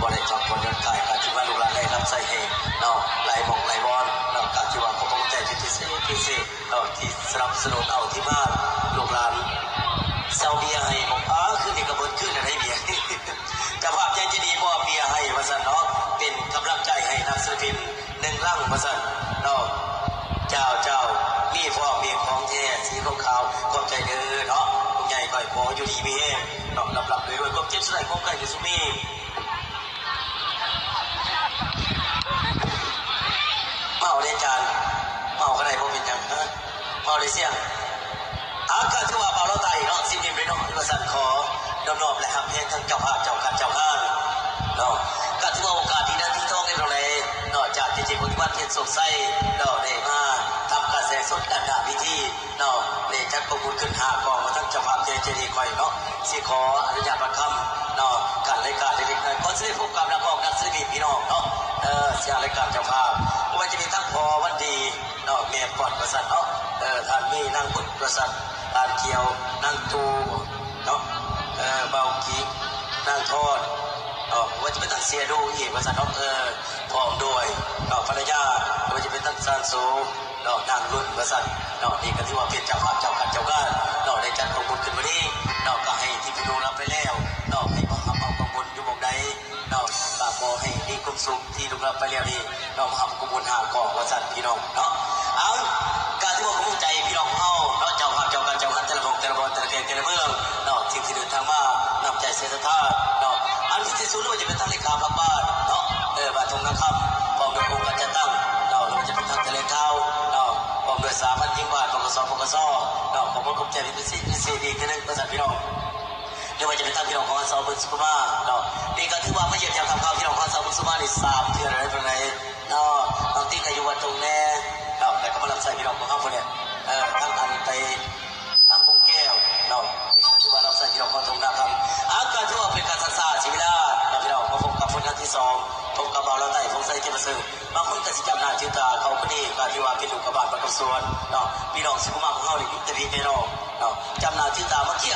ບໍ່ໄດ້ພັກຜ່ອນຢ່ອນກາຍ ກະຖືວ່າລູກຫຼານໄດ້ຮັບໃຊ້ແຮງເນາະ ຫຼາຍໝ່ອງຫຼາຍບ່ອນເນາະ ກະຖືວ່າຂອບໃຈເປັນພິເສດ ເນາະ ທີ່ສະໜັບສະໜູນເອົາທີມງານລູກຫຼານເຊົາເບຍໃຫ້ ບອກ ອາ ຄືນນີ້ກະເບິດຄືນແລ້ວເບຍ ເຈົ້າພາບໃຫຍ່ໃຈດີມອບເບຍໃຫ້ວ່າຊັ້ນເນາະ ເປັນກຳລັງໃຈໃຫ້ນັກສິລະປິນໜຶ່ງຫຼັງວ່າຊັ້ນເນາະ ເຈົ້າ ເຈົ້າ ມີພ້ອມ ມີຂອງແທ້ ສີຂາວໆ ຂອບໃຈເດີເນາະ ຜູ້ໃຫຍ່ຂ້ອຍຂໍຢູ່ດີມີແຮງເນາະ ລ່ຳໆລວຍໆ ຄວາມເຈັບສະໄຫຼຄວາມໄຂ້ຢ່າສູ່ມີ ເມົາເດ້ຈານ ເມົາກະໄດ້ບໍ່ເປັນຫຍັງ ເອີ ເມົາໄດ້ສ່ຽງ ອາ ກະຖືວ່າບ່າວລາວໃຕ້ເນາະ ຊິມນິມນ້ອຍໆວ່າຊັ້ນ ຂໍນອບນ້ອມ ແລະ ຮັກແພງທັງເຈົ້າພາບ ເຈົ້າການ ເຈົ້າງານເນາະ ກະຖືວ່າໂອກາດດີນະທີ່ຕ້ອງໄດ້ເນາະ ຈາກເຈເຈ ໂພທິວັດ ເພັດໂຊກໄຊເນາະ ໄດ້ມາທຳການສະແດງສົດດ້ານໜ້າເວທີ ເນາະ ໄດ້ຈັດກອງບຸນຂຶ້ນຫ້າກອງ ມາທັງເຈົ້າພາບໃຫຍ່ໃຈດີຂ້ອຍເນາະ ຊິຂໍອະນຸຍາດບັດຄຳເນາະ ຂັ້ນລາຍການເລັກໆນ້ອຍໆ ກ່ອນຊິໄດ້ພົບກັບນັກຮ້ອງນັກສິລະປິນພີ່ນ້ອງເນາະ ເອີ ເສຍລາຍການເຈົ້າພາບ ບໍ່ວ່າຈະເປັນທັງພໍ່ວັນດີເນາະ ແມ່ປອດວ່າຊັ້ນເນາະ ເອີ ທ່ານມີນາງບຸດວ່າຊັ້ນ ທ່ານກ່ຽວ ນາງຕູເນາະ ເອີ ເບົາກີ ນາງທອນເນາະ ບໍ່ວ່າຈະເປັນທັງເສຍດູອີກວ່າຊັ້ນເນາະ ເອີ ພ້ອມດ້ວຍເນາະ ພັນລະຍາ ບໍ່ວ່າຈະເປັນທັງຊານໂສ ເນາະ ນາງລຸ້ນວ່າຊັ້ນເນາະ ນີ້ກະຖືວ່າເປັນເຈົ້າພາບເຈົ້າການເຈົ້າງານເນາະ ໄດ້ຈັດກອງບຸນຂຶ້ນມື້ນີ້ເນາະ ກະໃຫ້ທີ່ເພິ່ນລ່ວງລັບໄປແລ້ວເນາະ ໃຫ້ມາຮັບເອົາກອງບຸນຢູ່ໝ່ອງໃດເນາະ ກະຂໍໃຫ້ມີຄວາມສຸກທີ່ລ່ວງລັບໄປແລ້ວນີ້ເນາະ ມາຮັບກອງບຸນຫ້າກອງວ່າຊັ້ນພີ່ນ້ອງເນາະ ເອົາ ກະຖືວ່າພູມໃຈພີ່ນ້ອງຂອງເຮົາເນາະ ເຈົ້າພາບເຈົ້າການເຈົ້າງານແຕ່ລະໝ່ອງແຕ່ລະບ່ອນແຕ່ລະແຂວງແຕ່ລະເມືອງເນາະ ທີ່ ທີ່ເດີນທາງມາ ນ້ຳໃຈເສຍສັດທາເນາະ ອັນທີ່ສຸດບໍ່ວ່າຈະເປັນທາງເລຂາພັກບ້ານເນາະ ເອີ ບ້ານທົ່ງນາຄຳ ພ້ອມດ້ວຍອົງການຈັດຕັ້ງເນາະ ບໍ່ວ່າຈະເປັນທາງຖະແຫຼງຂ່າວເນາະ ພ້ອມດ້ວຍສະຫະພັນຍິງບ້ານ ປກສ ປກສ ເນາະ ຂໍຂອບໃຈເປັນພິເສດ ພິເສດອີກເທື່ອໜຶ່ງວ່າຊັ້ນພີ່ນ້ອງ ຫຼືວ່າຈະເປັນທາງພີ່ນ້ອງຂອງເຮົາຊາວເມືອງສຸຂຸມາເນາະ ນີ້ກະຖືວ່າມາຢ້ຽມຢາມຖາມຂ່າວພີ່ນ້ອງຂອງເຮົາຊາວເມືອງສຸຂຸມານີ້ສາມເທື່ອແລ້ວ ເປັນໃດເນາະ ບາງທີກະຢູ່ວັດຕົງແດ່ເນາະ ແຕ່ກະມາຮັບໃຊ້ພີ່ນ້ອງຂອງເຮົາພຸ້ນແຫຼະ ເອີ ທັງອັນໄປ ທາງບົງແກ້ວເນາະ ນີ້ກະຖືວ່າຮັບໃຊ້ພີ່ນ້ອງຂອງທົ່ງນາຄຳ ອາ ກະຖືວ່າເປັນການສັກສາຊີວິດາເນາະ ພີ່ນ້ອງ ມາພົບກັບຜົນງານທີສອງ ພົບກັບບ່າວລາວໃຕ້ ພົງໄຊ ເຈັດປະເສີດ ບາງຄົນກະຊິຈຳໜ້າຈື່ຕາເຂົາ ຜູ້ນີ້ກະຖືວ່າເປັນລູກກະບ້ານບ້ານຄຳສວນເນາະ ພີ່ນ້ອງສຸຂຸມາຂອງເຮົານີ້ມີແຕ່ພີ່ແຕ່ນ້ອງເນາະ ຈຳໜ້າຈື່ຕາມາຄຽ